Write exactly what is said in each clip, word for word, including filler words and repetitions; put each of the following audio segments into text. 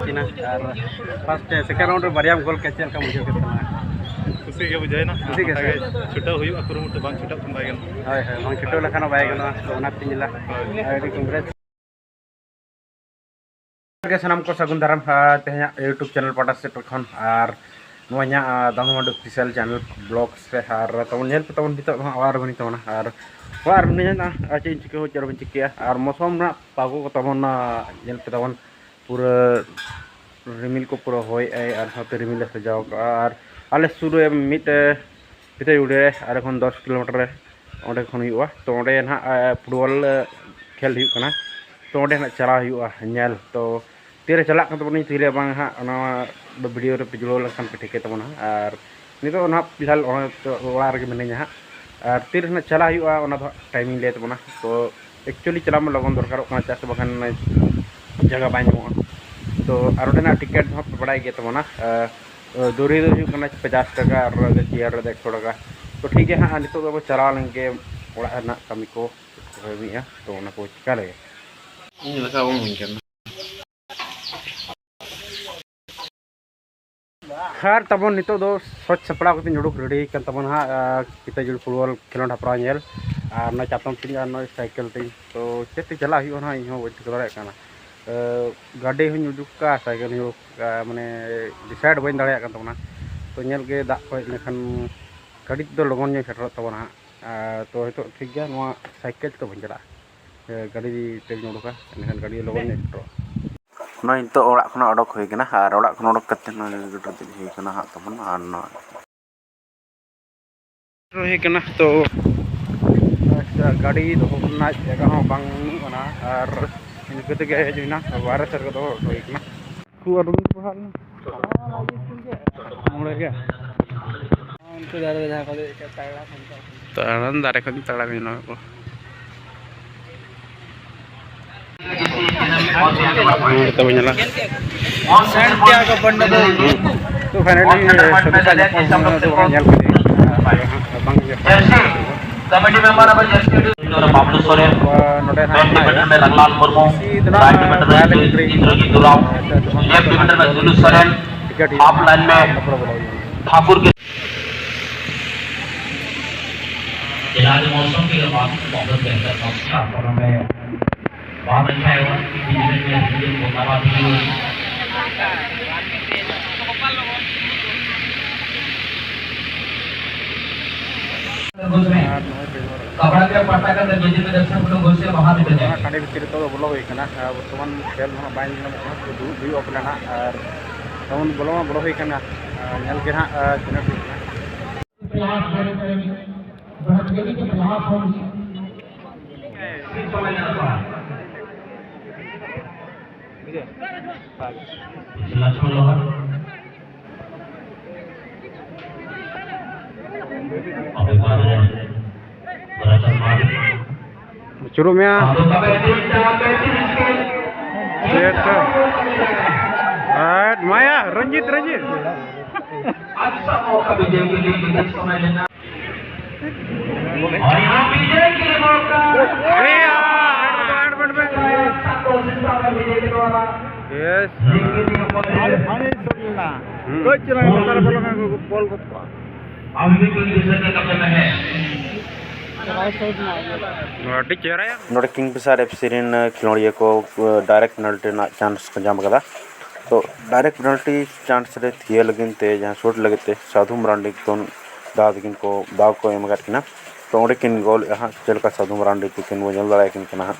ᱠᱤᱱᱟ᱾ ᱟᱨ first second round ᱨᱮ ᱵᱟᱨᱭᱟᱢ ᱜᱳᱞ ᱠᱮᱫ, ᱪᱮᱫ ᱞᱮᱠᱟᱢ ᱵᱩᱡᱷᱟᱹᱣ ᱠᱮᱫ ᱛᱟᱢᱟ? ᱠᱩᱥᱤ ᱜᱮ ᱵᱩᱡᱷᱟᱹᱣ ᱮᱱᱟ᱾ ᱠᱩᱥᱤ ᱜᱮ ᱚᱱᱠᱟ ᱥᱮ? ᱜᱮ ᱪᱷᱩᱴᱟᱹᱣ ᱦᱩᱭᱩᱜᱼᱟ, ᱠᱩᱨᱩᱢᱩᱴᱩ ᱵᱟᱝ ᱪᱷᱩᱴᱟᱹᱣ ᱠᱷᱟᱱ ᱵᱟᱭ ᱜᱟᱱᱚᱜᱼᱟ᱾ ᱦᱳᱭ, ᱦᱳᱭ, ᱵᱟᱝ ᱪᱷᱩᱴᱟᱹᱣ ᱞᱮᱠᱷᱟᱱ ᱦᱚᱸ ᱵᱟᱭ ᱜᱟᱱᱚᱜᱼᱟ, ᱛᱚ ᱚᱱᱟᱛᱮᱧ ᱞᱟᱹᱭᱟ ᱦᱳᱭ᱾ ᱟᱹᱰᱤ congrats᱾ ᱜᱮ ᱥᱟᱱᱟᱢ ᱠᱚ ᱥᱟᱹᱜᱩᱱ ᱫᱟᱨᱟᱢ, ᱟᱨ ᱛᱮᱦᱮᱧᱟᱜ YouTube channel ᱯᱟᱦᱴᱟ ᱥᱮᱫ ᱠᱷᱚᱱ, ᱟᱨ ᱱᱚᱣᱟ ᱤᱧᱟᱹᱜ, ᱟᱨ, ᱫᱟᱢᱟ ᱢᱟᱱᱰᱤ official channel vlogs ᱨᱮ, ᱟᱨ ᱛᱟᱵᱚᱱ ᱧᱮᱞ ᱯᱮ ᱛᱟᱵᱚᱱ ᱱᱤᱛᱚᱜ ᱫᱚ ᱦᱟᱸᱜ ᱚᱲᱟᱜ ᱨᱮ ᱵᱟᱹᱱᱩᱜ ᱛᱟᱵᱚᱱᱟ, ᱟᱨ ᱚᱲᱟᱜ ᱨᱮ ᱢᱮᱱᱟᱹᱧᱟ, ᱟᱨ ᱪᱮᱫ ᱤᱧ ᱪᱤᱠᱟᱹ ᱦᱚᱸ ᱪᱮᱫ ᱦᱚᱸ ᱵᱟᱹᱧ ᱪᱤᱠᱟᱹᱭᱟ, ᱟᱨ ᱢᱳᱥᱚᱢ ᱨᱮᱱᱟᱜ ᱯᱟᱜᱚ ᱠᱚ ᱛᱟᱵᱚᱱ, ᱟᱨ ᱧᱮᱞ ᱯᱮ ᱛᱟᱵᱚᱱ ᱯᱩᱨᱟᱹ ᱨᱤᱢᱤᱞ ᱠᱚ ᱯᱩᱨᱟᱹ ᱦᱚᱭᱮᱜᱼᱟᱭ, ᱟᱨ ᱥᱟᱶᱛᱮ ᱨᱤᱢᱤᱞ ᱮ ᱥᱟᱡᱟᱣ ᱠᱟᱜᱼᱟ, ᱟᱨ ᱟᱞᱮ ᱥᱩᱨ ᱨᱮ ᱢᱤᱫ, ᱮ, ᱵᱷᱤᱛᱟᱹᱭ ᱩᱰᱮ ᱟᱞᱮ ᱠᱷᱚᱱ ᱫᱚᱥ ᱠᱤᱞᱳᱢᱤᱴᱟᱨ ᱨᱮ ᱚᱸᱰᱮ ᱠᱷᱚᱱ ᱦᱩᱭᱩᱜᱼᱟ᱾ ᱛᱚ ᱚᱸᱰᱮ ᱱᱟᱦᱟᱜ, ᱮ, ᱯᱷᱩᱴᱵᱚᱞ, ᱮ, ᱠᱷᱮᱞ ᱦᱩᱭᱩᱜ ᱠᱟᱱᱟ᱾ ᱛᱚ ᱚᱸᱰᱮ ᱱᱟᱦᱟᱜ ᱪᱟᱞᱟᱣ ᱦᱩᱭᱩᱜᱼᱟ ᱧᱮᱞ᱾ ᱛᱚ ᱛᱤᱨᱮ ᱪᱟᱞᱟᱜ ᱠᱟᱱ ᱛᱟᱵᱚᱱᱟᱹᱧ, ᱛᱤᱨᱮ ᱵᱟᱝ ᱦᱟᱸᱜ, ᱚᱱᱟ ᱵᱷᱤᱰᱤᱭᱳ ᱨᱮ ᱯᱮ ᱡᱩᱲᱟᱹᱣ ᱞᱮᱱᱠᱷᱟᱱ ᱯᱮ ᱴᱷᱤᱠᱟᱹᱭ ᱛᱟᱵᱚᱱᱟ᱾ ᱟᱨ ᱱᱤᱛᱚᱜ ᱱᱟᱦᱟᱜ ᱯᱷᱤᱞᱦᱟᱞ ᱚᱲᱟᱜ ᱨᱮᱜᱮ ᱢᱤᱱᱟᱹᱧᱟ ᱦᱟᱸᱜ, ᱟᱨ ᱛᱤᱨᱮ ᱱᱟᱦᱟᱜ ᱪᱟᱞᱟᱜ ᱦᱩᱭᱩᱜᱼᱟ, ᱚᱱᱟ ᱫᱚ ᱦᱟᱸᱜ ᱴᱟᱭᱤᱢᱤᱧ ᱞᱟᱹᱭ ᱛᱟᱵᱚᱱᱟ᱾ ᱛᱚ actually ᱪᱟᱞᱟᱜ ᱢᱟ ᱞᱚᱜᱚᱱ ᱫᱚᱨᱠᱟᱨᱚᱜ ᱠᱟᱱᱟ, ᱪᱮᱫᱟᱜ ᱥᱮ ᱵᱟᱠᱷᱟᱱ ᱡᱟᱭᱜᱟ ᱵᱟᱭ ᱧᱟᱢᱚᱜᱼᱟ᱾ ᱛᱚ ᱟᱨ ᱚᱸᱰᱮᱱᱟᱜ ᱴᱤᱠᱤᱴ ᱦᱚᱸ ᱯᱮ ᱵᱟᱲᱟᱭ ᱜᱮᱭᱟ ᱛᱟᱵᱚᱱᱟ, ᱟᱨ ᱫᱚᱨᱤ ᱫᱚ ᱦᱩᱭᱩᱜ ᱠᱟᱱᱟ ᱯᱚᱪᱟᱥ ᱴᱟᱠᱟ ᱟᱨ ᱪᱮᱭᱟᱨ ᱨᱮᱫᱚ ᱮᱠᱥᱚ ᱴᱟᱠᱟ᱾ ᱛᱚ ᱴᱷᱤᱠ ᱜᱮᱭᱟ ᱦᱟᱸᱜ, ᱱᱤᱛᱚᱜ ᱫᱚ ᱟᱵᱚ ᱪᱟᱞᱟᱣ ᱞᱮᱱ ᱜᱮ ᱚᱲᱟᱜ ᱨᱮᱱᱟᱜ ᱠᱟᱹᱢᱤ ᱠᱚ ᱠᱟᱹᱢᱤᱭᱮᱫᱼᱟ, ᱛᱚ ᱚᱱᱟ ᱠᱚ ᱪᱤᱠᱟ ᱞᱮᱜᱮ᱾ ᱤᱧ ᱫᱟᱠᱟ ᱵᱟᱹᱧ ᱠᱟᱱᱟ᱾ ᱟᱨ ᱛᱟᱵᱚᱱ ᱱᱤᱛᱚᱜ ᱫᱚ ᱥᱚᱡᱽ ᱥᱟᱯᱲᱟᱣ ᱠᱟᱛᱮᱧ ᱩᱰᱩᱠ ᱨᱮᱰᱤ ᱠᱟᱱ ᱛᱟᱵᱚᱱᱟ ᱦᱟᱸᱜ, ᱟᱨ ᱠᱤᱛᱟᱹ ᱡᱩᱲ ᱯᱷᱩᱴᱵᱚᱞ ᱠᱷᱮᱞᱳᱰ ᱦᱮᱯᱨᱟᱣ ᱧᱮᱞ, ᱟᱨ ᱱᱚᱜᱼᱚᱭ ᱪᱟᱛᱚᱢ ᱛᱤᱧ ᱟᱨ ᱱᱚᱜᱼᱚᱭ ᱥᱟᱭᱠᱮᱞ ᱛᱤᱧ᱾ ᱛᱚ ᱪᱮᱫ ᱛᱮ ᱪᱟᱞᱟᱜ ᱦᱩᱭᱩᱜᱼᱟ ᱦᱟᱸᱜ, ᱤᱧ ᱦᱚᱸ ᱵᱟᱹᱧ ᱴᱷᱤᱠᱟᱹ ᱫᱟᱲᱮᱭᱟᱜ ᱠᱟᱱᱟ᱾ ᱟᱨ ᱜᱟᱹᱰᱤ ᱦᱚᱸᱧ ᱩᱰᱩᱠ ᱠᱟᱜᱼᱟ, ᱥᱟᱭᱠᱮᱞ ᱦᱚᱸᱧ ᱩᱰᱩᱠ ᱠᱟᱜᱼᱟ, ᱢᱟᱱᱮ ᱰᱤᱥᱟᱭᱤᱰ ᱵᱟᱹᱧ ᱫᱟᱲᱮᱭᱟᱜ ᱠᱟᱱ ᱛᱟᱵᱚᱱᱟ᱾ ᱛᱚ ᱧᱮᱞ ᱜᱮ ᱫᱟᱜ ᱠᱚ ᱦᱮᱡ ᱞᱮᱱᱠᱷᱟᱱ ᱜᱟᱹᱰᱤ ᱛᱮᱫᱚ ᱞᱚᱜᱚᱱ ᱧᱚᱜ ᱥᱮᱴᱮᱨᱚᱜ ᱛᱟᱵᱚᱱᱟ ᱦᱟᱸᱜ᱾ ᱟᱨ ᱛᱚ ᱱᱤᱛᱚᱜ ᱴᱷᱤᱠ ᱜᱮᱭᱟ, ᱱᱚᱣᱟ ᱥᱟᱭᱠᱮᱞ ᱛᱮ ᱵᱟᱹᱧ ᱪᱟᱞᱟᱜᱼᱟ, ᱜᱟᱹᱰᱤ ᱛᱮᱜᱤᱧ ᱩᱰᱩᱠᱟ, ᱮᱸᱰᱮᱠᱷᱟᱱ ᱜᱟᱹᱰᱤ ᱞᱚᱜᱚᱱ ᱧᱚᱜ ᱥᱮᱴᱮᱨᱚᱜᱼᱟ᱾ ᱱᱚᱜᱼᱚᱭ ᱱᱤᱛᱚᱜ ᱚᱲᱟᱜ ᱠᱷᱚᱱᱟᱜ ᱚᱰᱚᱠ ᱦᱩᱭ ᱠᱟᱱᱟ, ᱟᱨ ᱚᱲᱟᱜ ᱠᱷᱚᱱ ᱚᱰᱚᱠ ᱠᱟᱛᱮ ᱱᱚᱜᱼᱚᱭ ᱜᱟᱹᱰᱤ ᱨᱮ ᱫᱮᱡ ᱦᱩᱭ ᱠᱟᱱᱟ ᱦᱟᱸᱜ ᱛᱟᱵᱚᱱ, ᱟᱨ ᱱᱚᱣᱟ ᱦᱩᱭ ᱠᱟᱱᱟ᱾ ᱛᱚ ᱟᱪᱪᱷᱟ, ᱜᱟᱹᱰᱤ ᱫᱚᱦᱚ ᱨᱮᱱᱟᱜ ᱡᱟᱭᱜᱟ ᱦᱚᱸ ᱵᱟᱝ ᱵᱟᱹᱱᱩᱜ ᱟᱱᱟ, ᱟᱨ ᱤᱱᱠᱟᱹ ᱛᱮᱜᱮ ᱦᱮᱡ ᱦᱩᱭᱱᱟ, ᱵᱟᱦᱨᱮ ᱥᱮᱫ ᱨᱮᱜᱮ ᱫᱚᱦᱚ ᱦᱩᱭ ᱠᱟᱱᱟ᱾ ᱠᱷᱩᱵ ᱟᱹᱰᱤ ᱢᱚᱡᱽ ᱯᱟᱲᱦᱟᱜ ᱠᱟᱱᱟ᱾ ᱢᱚᱬᱮ ᱜᱮ᱾ ᱩᱱᱠᱩ ᱫᱟᱨᱮ ᱨᱮ ᱡᱟᱦᱟᱸ ᱠᱚ ᱫᱮᱡ ᱠᱟᱜ, ᱛᱟᱲᱟᱢ ᱫᱟᱨᱮ ᱠᱷᱚᱱ ᱛᱟᱲᱟᱢ ᱦᱩᱭᱱᱟ ᱠᱚ᱾ ᱦᱮᱸ, ᱛᱚᱵᱮ ᱧᱮᱞᱟ᱾ ᱥᱟᱱᱴᱤᱭᱟᱜᱳ ᱵᱟᱨᱱᱟᱵᱮᱣ᱾ ᱦᱩᱸ᱾ ᱛᱚ, finally, ᱥᱟᱹᱫᱷᱩ ᱥᱟᱦ ᱧᱟᱯᱟᱢ ᱦᱩᱭᱱᱟ, ᱛᱚ, ᱧᱮᱞ ᱠᱮᱫᱟᱹᱧ᱾ ᱵᱟᱝ ᱧᱟᱯᱟᱢ᱾ कमेटी मेंबर अब जैसे बाबलू सोरेन, ᱱᱚᱰᱮ ᱱᱟᱜ ᱵᱮᱰᱢᱤᱱᱴᱚᱱ ᱨᱮ ᱨᱟᱢᱞᱟᱞ ᱢᱩᱨᱢᱩ, ᱵᱮᱰᱢᱤᱱᱴᱚᱱ ᱨᱮ ᱨᱚᱭᱟᱞ ᱮᱱᱴᱨᱤ ᱤᱱᱫᱨᱚᱡᱤᱛ ᱩᱨᱟᱣ, ᱡᱮᱵᱷ ᱵᱮᱰᱢᱤᱱᱴᱚᱱ ᱨᱮ ᱡᱩᱞᱩ ᱥᱚᱨᱮᱱ, ᱴᱤᱠᱤᱴ ᱦᱟᱯ ᱞᱟᱭᱤᱱ ᱢᱮ ᱵᱚᱞᱚ ᱵᱚᱞᱚ ᱦᱩᱭᱩᱜᱼᱟ᱾ ठाकुर के इलाज मौसम के बाद बहुत बेहतर मौसम। बात अच्छा है, बिजनेस में, बिजनेस को दबा दीजिए। ᱠᱟᱵᱟᱲᱟ ᱯᱟᱴᱟ ᱠᱟᱛᱮ ᱵᱤᱡᱮᱯᱤ ᱫᱚᱨᱥᱚᱠ ᱠᱚ ᱜᱚᱥᱮ ᱵᱟᱦᱟ ᱫᱤᱯᱮ ᱡᱟᱭ᱾ ᱚᱱᱟ ᱴᱟᱺᱰᱤ ᱵᱷᱤᱛᱤᱨ ᱨᱮ ᱱᱤᱛᱚᱜ ᱫᱚ ᱵᱚᱞᱚ ᱦᱩᱭ ᱠᱟᱱᱟ᱾ ᱟᱨ ᱵᱚᱨᱛᱚᱢᱟᱱ ᱠᱷᱮᱞ ᱦᱚᱸ ᱵᱟᱭ ᱧᱮᱞ ᱧᱟᱢᱚᱜ ᱠᱟᱱᱟ, ᱫᱩᱲᱩᱵ ᱦᱩᱭᱩᱜᱼᱟ ᱯᱟᱞᱮ ᱱᱟᱜ᱾ ᱟᱨ ᱛᱮᱢᱚᱱ ᱵᱚᱞᱚ ᱢᱟ ᱵᱚᱞᱚ ᱦᱩᱭ ᱠᱟᱱᱟ, ᱟᱨ ᱧᱮᱞ ᱜᱮ ᱱᱟᱜ, ᱟᱨ ᱛᱤᱱᱟᱹᱜ ᱦᱩᱭᱩᱜ ᱠᱟᱱᱟ᱾ ᱞᱚᱠᱥᱢᱚᱱ ᱞᱳᱦᱟᱨ। ᱟᱯᱮ ᱯᱟᱦᱴᱟ ᱨᱮ ᱨᱚᱛᱚᱱ ᱢᱟᱨᱰᱤ। ᱪᱩᱨᱩᱜ ᱢᱮᱭᱟ। ᱟᱫᱚ ᱛᱚᱵᱮ ᱛᱤᱱ ᱴᱟᱠᱟ ᱯᱮ ᱛᱤᱨᱤᱥ ᱠᱮ᱾ ᱪᱮᱫ? ᱟᱴ ᱢᱟᱭᱟ, ᱨᱚᱧᱡᱤᱛ, ᱨᱚᱧᱡᱤᱛ। ᱟᱪᱪᱷᱟ, ᱢᱚᱠᱟ ᱵᱤᱡᱚᱭ ᱠᱮ ᱞᱤᱭᱮ ᱵᱤᱡᱚᱭ ᱥᱚᱢᱚᱭ ᱞᱮᱱᱟ। ᱚᱭ ᱦᱟᱸ ᱵᱤᱡᱚᱭ ᱠᱮ ᱞᱤᱭᱮ ᱢᱚᱠᱟ। ᱮᱭ, ᱟᱴ ᱵᱟᱴ, ᱟᱴ ᱵᱟᱴ, ᱟᱴ ᱵᱟᱴ। ᱥᱟᱛ ᱥᱚ ᱥᱤᱛᱟ ᱢᱮ ᱵᱤᱡᱚᱭ ᱠᱮ ᱫᱣᱟᱨᱟ। ᱭᱮᱥ। ᱞᱮᱠᱤᱱ ᱭᱮ ᱯᱚᱭᱮᱱᱴ ᱦᱩᱸ। ᱵᱚᱞ ᱜᱚᱫ ᱠᱚᱣᱟ। ᱟᱹᱰᱤ ᱪᱮᱦᱨᱟ ᱭᱟ᱾ ᱱᱚᱰᱮ ᱠᱤᱝ ᱯᱷᱤᱥᱟᱨ ᱮᱯᱷ ᱥᱤ ᱨᱮᱱ ᱠᱷᱮᱞᱳᱰᱤᱭᱟᱹ ᱠᱚ ᱰᱟᱭᱨᱮᱠᱴ ᱯᱮᱱᱟᱞᱴᱤ ᱨᱮᱱᱟᱜ ᱪᱟᱱᱥ ᱠᱚ ᱧᱟᱢ ᱠᱟᱫᱟ᱾ ᱛᱚ, ᱰᱟᱭᱨᱮᱠᱴ ᱯᱮᱱᱟᱞᱴᱤ ᱪᱟᱱᱥ ᱨᱮ ᱛᱷᱤᱭᱟᱹ ᱞᱟᱹᱜᱤᱫ ᱛᱮ, ᱡᱟᱦᱟᱸ ᱥᱩᱴ ᱞᱟᱹᱜᱤᱫ ᱛᱮ ᱥᱟᱫᱷᱩ ᱢᱟᱨᱟᱱᱰᱤ ᱠᱷᱚᱱ ᱫᱟᱣ ᱛᱟᱹᱠᱤᱱ ᱠᱚ, ᱫᱟᱣ ᱠᱚ ᱮᱢ ᱟᱠᱟᱫ ᱠᱤᱱᱟ᱾ ᱛᱚ, ᱚᱸᱰᱮ ᱠᱤᱱ ᱜᱳᱞ ᱮᱫᱼᱟ ᱦᱟᱸᱜ᱾ ᱪᱮᱫ ᱞᱮᱠᱟ ᱥᱟᱫᱷᱩ ᱢᱟᱨᱟᱱᱰᱤ ᱛᱟᱹᱠᱤᱱ ᱵᱚᱱ ᱧᱮᱞ ᱫᱟᱲᱮᱭᱟᱠᱤᱱ ᱠᱟᱱᱟ ᱦᱟᱸᱜ᱾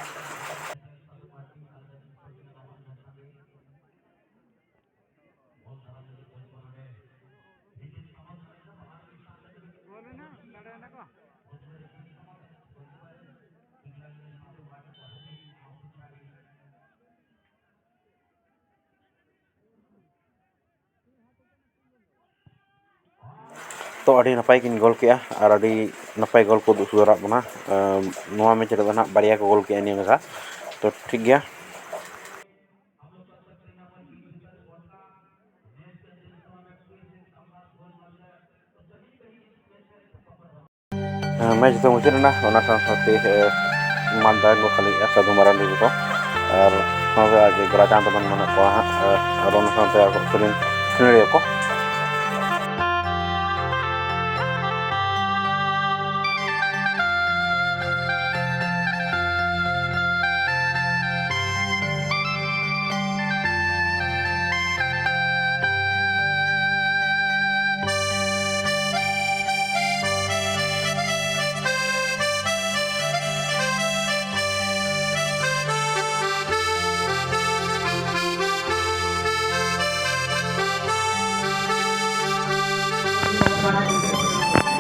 ᱛᱚ, ᱟᱹᱰᱤ ᱱᱟᱯᱟᱭ ᱠᱤᱱ ᱜᱳᱞ ᱠᱮᱜᱼᱟ ᱟᱨ ᱟᱹᱰᱤ ᱱᱟᱯᱟᱭ ᱜᱳᱞ ᱠᱚ ᱩᱫᱩᱜ ᱥᱚᱫᱚᱨᱟᱜ ᱵᱚᱱᱟ᱾ ᱮᱢ, ᱱᱚᱣᱟ ᱢᱮᱪ ᱨᱮᱫᱚ ᱱᱟᱦᱟᱜ ᱵᱟᱨᱭᱟ ᱠᱚ ᱜᱳᱞ ᱠᱮᱜᱼᱟ ᱱᱤᱭᱟᱹ ᱱᱟᱠᱷᱟ᱾ ᱛᱚ, ᱴᱷᱤᱠ ᱜᱮᱭᱟ᱾ ᱮᱢ, ᱢᱮᱪ ᱫᱚ ᱢᱩᱪᱟᱹᱫ ᱮᱱᱟ, ᱚᱱᱟ ᱥᱟᱶ ᱥᱟᱶᱛᱮ, ᱮ, ᱢᱟᱱᱫᱟᱭ ᱠᱚ ᱠᱷᱟᱹᱞᱤᱭᱮᱫᱼᱟ ᱥᱟᱹᱫᱷᱩ ᱢᱟᱨᱟᱱᱰᱤ ᱜᱮᱠᱚ, ᱟᱨ ᱱᱚᱰᱮ ᱟᱡ ᱜᱨᱟᱪᱟᱸᱫ ᱵᱚᱱ ᱢᱮᱱᱮᱫ ᱠᱚᱣᱟ ᱦᱟᱸᱜ, ᱮ, ᱟᱨ ᱚᱱᱟ ᱥᱟᱶᱛᱮ ᱟᱠᱚ ᱥᱮᱨᱮᱧ ᱥᱮᱬᱟᱭᱟᱠᱚ᱾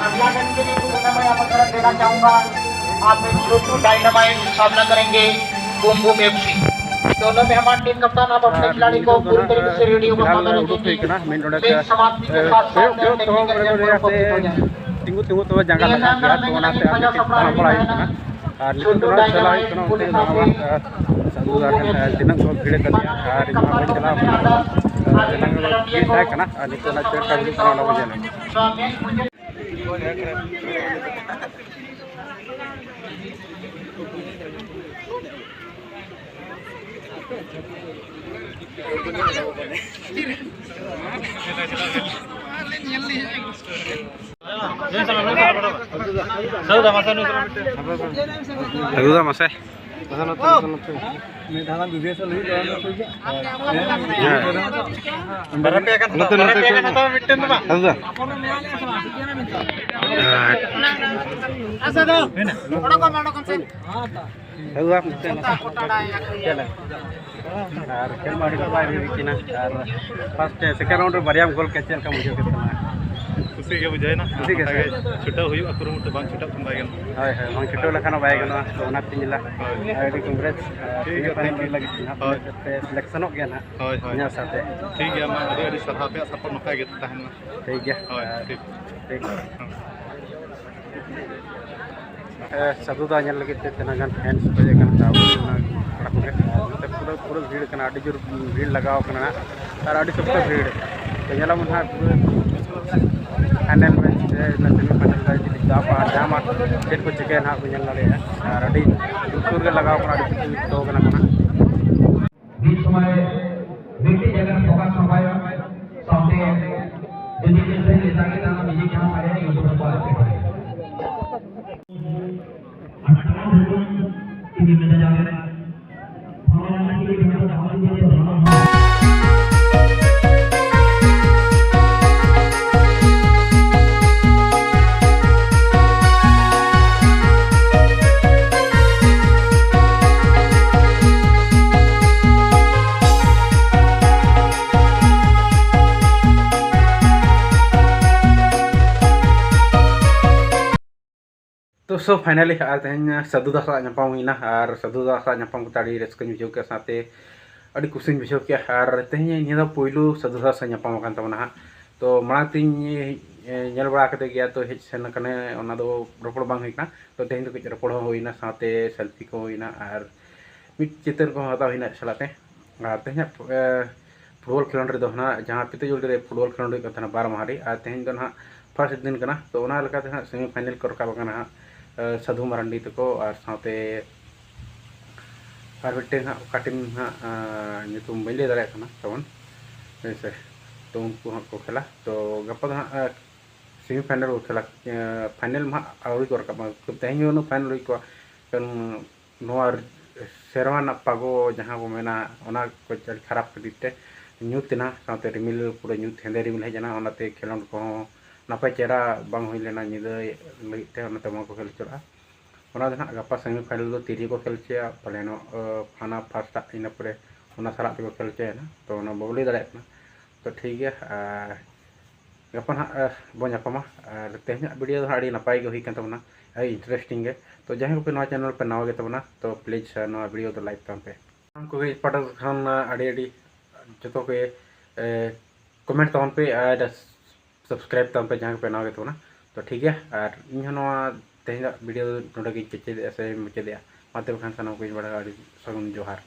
अगला व्यक्ति जिसको मैं आमंत्रण देना चाहूंगा, आप में छोटू डायनामाइट सामना करेंगे बूम बूम एफसी। दोनों मेहमान टीम कप्तान, आप अपने खिलाड़ी को पूरी तरीके से रेडी होकर सामने रखेंगे। ᱢᱮᱪ ᱥᱚᱢᱟᱯᱛᱤ ᱠᱮ ᱥᱟᱛ ᱥᱟᱛ ᱱᱚᱭᱮ ᱴᱮᱠᱱᱤᱠᱟᱞ ᱡᱟᱢᱯ ᱯᱚᱨ ᱯᱚᱦᱚᱸ ᱦᱩᱭ ᱡᱟᱭᱮᱜᱟ᱾ ᱛᱤᱸᱜᱩ ᱛᱤᱸᱜᱩ ᱛᱚᱵᱮ ᱡᱟᱸᱜᱟ ᱞᱟᱜᱟᱜ ᱜᱮᱭᱟ, ᱛᱚ ᱚᱱᱟᱛᱮ ᱟᱨ ᱠᱟᱹᱴᱤᱡ ᱛᱟᱲᱟᱢ ᱵᱟᱲᱟ ᱦᱩᱭᱩᱜ ᱠᱟᱱᱟ᱾ ᱟᱨ ᱱᱤᱛᱚᱜ ᱫᱚ ᱱᱟᱜ ᱪᱟᱞᱟᱜ ᱦᱩᱭᱩᱜ ᱠᱟᱱᱟ ᱚᱱᱛᱮ ᱜᱮ ᱫᱟᱬᱟ ᱵᱟᱲᱟ᱾ ᱟᱨ ᱥᱟᱹᱫᱷᱩ ᱟᱨ ᱛᱤᱱᱟᱹᱜ ᱠᱚ ᱵᱷᱤᱲ ᱠᱟᱫᱮᱭᱟ, ᱟᱨ ᱤᱧ ᱢᱟ ᱵᱟᱹᱧ ᱪᱟᱞᱟᱣ ᱠᱟᱱᱟ᱾ ᱟᱨ ᱮᱱᱟᱝ ᱫᱚ ᱵᱷᱤᱲ ᱛᱟᱦᱮᱸ ᱠᱟᱱᱟ, ᱟᱨ ᱱᱤᱛᱚᱜ ᱱᱟᱜ ᱪᱮᱫ ᱞᱮᱠᱟ ᱦᱩᱭᱩᱜ ᱠᱟᱱᱟ ᱚᱱᱟ ᱵᱚᱱ ᱧᱮᱞᱟ᱾ ᱟᱹᱜᱩ ᱫᱟ ᱢᱟᱥᱮ᱾ ᱢᱤᱫ ᱫᱷᱟᱣ ᱜᱟᱱ ᱡᱩᱫᱤ ᱥᱮ ᱞᱟᱹᱭ ᱫᱟ᱾ ᱦᱮᱸ᱾ ᱱᱚᱛᱮ, ᱱᱚᱛᱮ, ᱱᱚᱛᱮ᱾ ᱢᱤᱫᱴᱮᱱ ᱫᱚ ᱵᱟᱝ᱾ ᱟᱹᱜᱩ ᱫᱟ᱾ ᱟᱪᱪᱷᱟ, ᱫᱚ᱾ ᱚᱰᱚᱠᱚᱜ ᱢᱮ, ᱚᱰᱚᱠᱚᱜ ᱢᱮ᱾ ᱟᱹᱜᱩ ᱫᱟ, ᱢᱤᱫᱴᱮᱱ᱾ ᱟᱨ ᱠᱷᱮᱞ ᱢᱟ ᱟᱹᱰᱤ ᱱᱟᱯᱟᱭ ᱦᱩᱭ ᱠᱟᱱᱟ᱾ ᱟᱨ first, second round ᱨᱮ ᱵᱟᱨᱭᱟᱢ ᱜᱳᱞ ᱠᱮᱫ, ᱪᱮᱫ ᱞᱮᱠᱟᱢ ᱵᱩᱡᱷᱟᱹᱣ ᱠᱮᱫ ᱛᱟᱢᱟ? ᱠᱩᱥᱤ ᱜᱮ ᱵᱩᱡᱷᱟᱹᱣ ᱮᱱᱟ᱾ ᱠᱩᱥᱤ ᱜᱮ ᱚᱱᱠᱟ ᱥᱮ? ᱜᱮ ᱪᱷᱩᱴᱟᱹᱣ ᱦᱩᱭᱩᱜᱼᱟ, ᱠᱩᱨᱩᱢᱩᱴᱩ ᱵᱟᱝ ᱪᱷᱩᱴᱟᱹᱜ ᱠᱷᱟᱱ ᱵᱟᱭ ᱜᱟᱱᱚᱜᱼᱟ᱾ ᱦᱳᱭ, ᱦᱳᱭ, ᱵᱟᱝ ᱪᱷᱩᱴᱟᱹᱣ ᱞᱮᱠᱷᱟᱱ ᱦᱚᱸ ᱵᱟᱭ ᱜᱟᱱᱚᱜᱼᱟ᱾ ᱛᱚ, ᱚᱱᱟᱛᱤᱧ ᱞᱟ-, ᱦᱳᱭ᱾ ᱟᱹᱰᱤ congrats, ᱴᱷᱤᱠ ᱜᱮᱭᱟ, ᱦᱟᱯᱮ thank you᱾ ᱞᱟᱹᱜᱤᱫ ᱛᱮ ᱦᱟᱸᱜ ᱦᱳᱭ᱾ ᱯᱮ ᱥᱤᱞᱮᱠᱥᱚᱱᱚᱜ ᱜᱮᱭᱟ ᱱᱟᱦᱟᱜ᱾ ᱦᱳᱭ, ᱦᱳᱭ᱾ ᱤᱧᱟᱹᱜ ᱥᱟᱶᱛᱮ᱾ ᱴᱷᱤᱠ ᱜᱮᱭᱟ, ᱢᱟ ᱟᱹᱰᱤ ᱟᱹᱰᱤ ᱥᱟᱨᱦᱟᱣ, ᱟᱯᱮᱭᱟᱜ support ᱱᱚᱝᱠᱟ ᱜᱮ ᱛᱟᱦᱮᱱ ᱢᱟ᱾ ᱴᱷᱤᱠ ᱜᱮᱭᱟ᱾ ᱦᱳᱭ, ᱟᱨ ᱴᱷᱤᱠ᱾ ᱴᱷᱤᱠ᱾ ᱦᱮᱸ᱾ ᱮ, ᱥᱟᱹᱫᱷᱩ ᱫᱟ ᱧᱮᱞ ᱞᱟᱹᱜᱤᱫ ᱛᱮ ᱛᱤᱱᱟᱹᱜ ᱜᱟᱱ fans ᱠᱚ ᱦᱮᱡ ᱟᱠᱟᱱᱟ, ᱛᱚ ᱟᱵᱚ ᱚᱱᱟ ᱯᱟᱲᱟ ᱠᱚᱨᱮ ᱱᱚᱛᱮ ᱯᱩᱨᱟᱹ, ᱯᱩᱨᱟᱹ ᱵᱷᱤᱲ ᱠᱟᱱᱟ, ᱟᱹᱰᱤ ᱡᱳᱨ ᱵᱷᱤᱲ ᱞᱟᱜᱟᱣ ᱠᱟᱱᱟ ᱟᱨ ᱟᱹᱰᱤ ᱥᱚᱠᱛᱚ ᱵᱷᱤᱲ᱾ ᱛᱚ ᱧᱮᱞᱟᱵᱚᱱ ᱦᱟᱸᱜ ᱯᱩᱨᱟᱹ final match ᱥᱮ ᱥᱮᱢᱤ ᱯᱷᱟᱭᱱᱟᱞ ᱨᱮ ᱡᱩᱫᱤ ᱫᱟᱣ ᱠᱚ ᱧᱟᱢᱟ, ᱪᱮᱫ ᱠᱚ ᱪᱤᱠᱟᱹᱭᱟ ᱱᱟᱦᱟᱜ ᱵᱚᱱ ᱧᱮᱞ ᱫᱟᱲᱮᱭᱟᱜᱼᱟ᱾ ᱟᱨ ᱟᱹᱰᱤ ᱡᱳᱨᱥᱳᱨ ᱜᱮ ᱞᱟᱜᱟᱣ ᱠᱟᱱᱟ, ᱟᱹᱰᱤ ᱠᱩᱥᱤ ᱟᱹᱭᱠᱟᱹᱣ ᱠᱟᱱᱟ ᱠᱚ ᱱᱟᱦᱟᱜ᱾ ᱢᱤᱫ ᱥᱚᱢᱚᱭ ᱢᱤᱫᱴᱤᱡ ᱡᱟᱭᱜᱟ ᱨᱮ ᱯᱷᱳᱠᱟᱥ ᱦᱚᱸ ᱵᱟᱭ ᱮᱢᱟ, ᱥᱟᱶᱛᱮ ᱡᱩᱫᱤ ᱢᱤᱫ ᱥᱮᱫ ᱞᱮᱛᱟᱲ ᱜᱮ ᱛᱟᱦᱮᱱᱟ, ᱢᱤᱭᱩᱡᱤᱠ ᱡᱟᱦᱟᱸ ᱥᱟᱰᱮᱭᱟ, ᱤᱧ ᱫᱚ ᱵᱟᱹᱧ ᱟᱴᱠᱟᱨᱟ᱾ ᱟᱨ ᱴᱟᱢᱟᱠ ᱦᱩᱲᱩᱝ ᱤᱧ ᱢᱮᱱᱟ ᱡᱟᱦᱟᱸ ᱨᱮ ᱯᱷᱟᱞᱱᱟ ᱠᱤ ᱡᱟᱦᱟᱸ ᱫᱚ ᱰᱷᱟᱞ ᱫᱤᱭᱮ ᱯᱷᱟᱞᱱᱟ ᱦᱚᱸ ᱛᱚ ᱥᱳ ᱯᱷᱟᱭᱱᱟᱞᱤ ᱟᱨ ᱛᱮᱦᱮᱧ ᱥᱟᱹᱫᱷᱩ ᱫᱟ ᱥᱟᱞᱟᱜ ᱧᱟᱯᱟᱢ ᱦᱩᱭᱱᱟ, ᱟᱨ ᱥᱟᱹᱫᱷᱩ ᱫᱟ ᱥᱟᱞᱟᱜ ᱧᱟᱯᱟᱢ ᱠᱟᱛᱮ ᱟᱹᱰᱤ ᱨᱟᱹᱥᱠᱟᱹᱧ ᱵᱩᱡᱷᱟᱹᱣ ᱠᱮᱫᱼᱟ, ᱥᱟᱶᱛᱮ ᱟᱹᱰᱤ ᱠᱩᱥᱤᱧ ᱵᱩᱡᱷᱟᱹᱣ ᱠᱮᱫᱼᱟ᱾ ᱟᱨ ᱛᱮᱦᱮᱧ ᱱᱤᱭᱟᱹ ᱫᱚ ᱯᱩᱭᱞᱩ ᱥᱟᱹᱫᱷᱩ ᱫᱟ ᱥᱟᱞᱟᱜ ᱧᱟᱯᱟᱢ ᱟᱠᱟᱱ ᱛᱟᱵᱚᱱᱟ ᱦᱟᱸᱜ᱾ ᱛᱚ ᱢᱟᱲᱟᱝ ᱛᱤᱧ, ᱮ, ᱧᱮᱞ ᱵᱟᱲᱟ ᱠᱟᱫᱮ ᱜᱮᱭᱟ, ᱛᱚ ᱦᱮᱡ ᱥᱮᱱ ᱟᱠᱟᱱᱟᱭ, ᱚᱱᱟ ᱫᱚ ᱨᱚᱯᱚᱲ ᱵᱟᱝ ᱦᱩᱭ ᱠᱟᱱᱟ᱾ ᱛᱚ ᱛᱮᱦᱮᱧ ᱫᱚ ᱠᱟᱹᱡ ᱨᱚᱯᱚᱲ ᱦᱚᱸ ᱦᱩᱭᱱᱟ, ᱥᱟᱶᱛᱮ ᱥᱮᱞᱯᱷᱤ ᱠᱚ ᱦᱩᱭᱱᱟ, ᱟᱨ ᱢᱤᱫ ᱪᱤᱛᱟᱹᱨ ᱠᱚᱦᱚᱸ ᱦᱟᱛᱟᱣ ᱦᱩᱭᱱᱟ ᱟᱡ ᱥᱟᱞᱟᱜ ᱛᱮ᱾ ᱟᱨ ᱛᱮᱦᱮᱧᱟᱜ, ᱮ, ᱯᱷᱩᱴᱵᱚᱞ ᱠᱷᱮᱞᱳᱰ ᱨᱮᱫᱚ ᱱᱟᱦᱟᱜ, ᱡᱟᱦᱟᱸ ᱯᱤᱛᱟᱹᱡᱳᱲ ᱨᱮ ᱯᱷᱩᱴᱵᱚᱞ ᱠᱷᱮᱞᱳᱰ ᱦᱩᱭᱩᱜ ᱠᱟᱱ ᱛᱟᱦᱮᱱᱟ ᱵᱟᱨ ᱢᱟᱦᱟ ᱨᱮ, ᱟᱨ ᱛᱮᱦᱮᱧ ᱫᱚ ᱱᱟᱦᱟᱜ ᱯᱷᱟᱥᱴ ᱫᱤᱱ ᱠᱟᱱᱟ᱾ ᱛᱚ ᱚᱱᱟ ᱞᱮᱠᱟᱛᱮ ᱱᱟᱦᱟᱜ ᱥᱮᱢᱤ ᱯᱷᱟᱭᱱᱮᱞ ᱠᱚ ᱨᱟᱠᱟᱵ ᱟᱠᱟᱱᱟ ᱦᱟᱸᱜ, ᱮ, ᱥᱟᱹᱫᱷᱩ ᱢᱟᱨᱟᱱᱰᱤ ᱛᱟᱠᱚ ᱟᱨ ᱥᱟᱶᱛᱮ ᱟᱨ ᱢᱤᱫᱴᱮᱱ ᱦᱟᱸᱜ ᱚᱠᱟ ᱴᱤᱢ ᱦᱟᱸᱜ, ᱮ, ᱧᱩᱛᱩᱢ ᱵᱟᱹᱧ ᱞᱟᱹᱭ ᱫᱟᱲᱮᱭᱟᱜ ᱠᱟᱱᱟ ᱛᱟᱵᱚᱱ, ᱦᱮᱸ ᱥᱮ᱾ ᱛᱚ ᱩᱱᱠᱩ ᱦᱟᱸᱜ ᱠᱚ ᱠᱷᱮᱞᱟ᱾ ᱛᱚ ᱜᱟᱯᱟ ᱫᱚ ᱦᱟᱸᱜ, ᱮ, ᱥᱮᱢᱤ ᱯᱷᱟᱭᱱᱮᱞ ᱠᱚ ᱠᱷᱮᱞᱟ᱾ ᱮ, ᱯᱷᱟᱭᱱᱮᱞ ᱢᱟ ᱦᱟᱸᱜ ᱟᱹᱣᱨᱤ ᱠᱚ ᱨᱟᱠᱟᱵᱟ, ᱛᱮᱦᱮᱧ ᱦᱚᱸ ᱩᱱᱟᱹᱜ ᱯᱷᱟᱭᱱᱮᱞ ᱦᱩᱭ ᱠᱚᱜᱼᱟ, ᱠᱟᱨᱚᱱ ᱱᱚᱣᱟ ᱥᱮᱨᱢᱟ ᱨᱮᱱᱟᱜ ᱯᱟᱜᱚ ᱡᱟᱦᱟᱸ ᱠᱚ ᱢᱮᱱᱟ, ᱚᱱᱟ ᱠᱚ ᱟᱹᱰᱤ ᱠᱷᱟᱨᱟᱯ ᱠᱷᱟᱹᱛᱤᱨ ᱛᱮ ᱧᱩᱛ ᱮᱱᱟ, ᱥᱟᱶᱛᱮ ᱨᱤᱢᱤᱞ ᱯᱩᱨᱟᱹ ᱧᱩᱛ ᱦᱮᱸᱫᱮ ᱨᱤᱢᱤᱞ ᱦᱮᱡ ᱮᱱᱟ, ᱚᱱᱟᱛᱮ ᱠᱷᱮᱞᱳᱰ ᱠᱚᱦᱚᱸ ᱱᱟᱯᱟᱭ ᱪᱮᱦᱨᱟ ᱵᱟᱝ ᱦᱩᱭ ᱞᱮᱱᱟ ᱧᱤᱫᱟᱹ ᱞᱟᱹᱜᱤᱫ ᱛᱮ, ᱚᱱᱟᱛᱮ ᱵᱟᱝ ᱠᱚ ᱠᱷᱮᱞ ᱦᱚᱪᱚ ᱞᱮᱫᱼᱟ᱾ ᱚᱱᱟ ᱫᱚ ᱱᱟᱦᱟᱜ ᱜᱟᱯᱟ ᱥᱮᱢᱤ ᱯᱷᱟᱭᱱᱮᱞ ᱫᱚ ᱛᱤᱨᱮ ᱠᱚ ᱠᱷᱮᱞ ᱦᱚᱪᱚᱭᱟ, ᱯᱟᱞᱮᱱᱚᱜ, ᱚ, ᱦᱟᱱᱟ ᱯᱷᱟᱥᱴ ᱦᱟᱸᱜ, ᱤᱱᱟᱹ ᱯᱚᱨᱮ ᱚᱱᱟ ᱥᱟᱞᱟᱜ ᱛᱮᱠᱚ ᱠᱷᱮᱞ ᱦᱚᱪᱚᱭᱟ ᱱᱟᱦᱟᱜ᱾ ᱛᱚ ᱚᱱᱟ ᱵᱟᱵᱚ ᱞᱟᱹᱭ ᱫᱟᱲᱮᱭᱟᱜ ᱠᱟᱱᱟ᱾ ᱛᱚ ᱴᱷᱤᱠ ᱜᱮᱭᱟ, ᱟᱨ ᱜᱟᱯᱟ ᱱᱟᱦᱟᱜ, ᱮ, ᱵᱚᱱ ᱧᱟᱯᱟᱢᱟ᱾ ᱟᱨ ᱛᱮᱦᱮᱧᱟᱜ ᱵᱷᱤᱰᱤᱭᱳ ᱫᱚ ᱦᱟᱸᱜ ᱟᱹᱰᱤ ᱱᱟᱯᱟᱭ ᱜᱮ ᱦᱩᱭ ᱠᱟᱱ ᱛᱟᱵᱚᱱᱟ, ᱟᱹᱰᱤ ᱤᱱᱴᱟᱨᱮᱥᱴᱤᱝ ᱜᱮ᱾ ᱛᱚ ᱡᱟᱦᱟᱸᱭ ᱠᱚᱯᱮ ᱱᱚᱣᱟ ᱪᱮᱱᱮᱞ ᱯᱮ ᱱᱟᱣᱟ ᱜᱮ ᱛᱟᱵᱚᱱᱟ, ᱛᱚ ᱯᱞᱤᱡᱽ, ᱮ, ᱱᱚᱣᱟ ᱵᱷᱤᱰᱤᱭᱳ ᱫᱚ ᱞᱟᱭᱤᱠ ᱛᱟᱵᱚᱱ ᱯᱮ᱾ ᱥᱟᱱᱟᱢ ᱠᱚᱜᱮ ᱯᱟᱦᱴᱟ ᱠᱷᱚᱱ, ᱮ, ᱟᱹᱰᱤ ᱟᱹᱰᱤ ᱡᱚᱛᱚ ᱠᱚᱜᱮ, ᱮ, ᱠᱚᱢᱮᱱᱴ ᱛᱟᱵᱚᱱ ᱯᱮ ᱟᱨ ᱥᱟᱵᱥᱠᱨᱟᱭᱤᱵᱽ ᱛᱟᱵᱚᱱ ᱯᱮ ᱡᱟᱦᱟᱸᱭ ᱠᱚᱯᱮ ᱱᱟᱣᱟ ᱜᱮ ᱛᱟᱵᱚᱱᱟ᱾ ᱛᱚ ᱴᱷᱤᱠ ᱜᱮᱭᱟ, ᱟᱨ ᱤᱧ ᱦᱚᱸ ᱱᱚᱣᱟ ᱛᱮᱦᱮᱧᱟᱜ ᱵᱷᱤᱰᱤᱭᱳ ᱱᱚᱰᱮ ᱜᱤᱧ ᱠᱮᱪᱮᱫᱮᱜᱼᱟ ᱥᱮ ᱢᱩᱪᱟᱹᱫᱮᱜᱼᱟ᱾ ᱢᱟ ᱛᱚᱵᱮ ᱠᱷᱟᱱ ᱥᱟᱱᱟᱢ ᱠᱚᱧ ᱵᱟᱲᱟᱭᱟ ᱟᱹᱰᱤ ᱥᱟᱹᱜᱩᱱ ᱡᱚᱦᱟᱨ᱾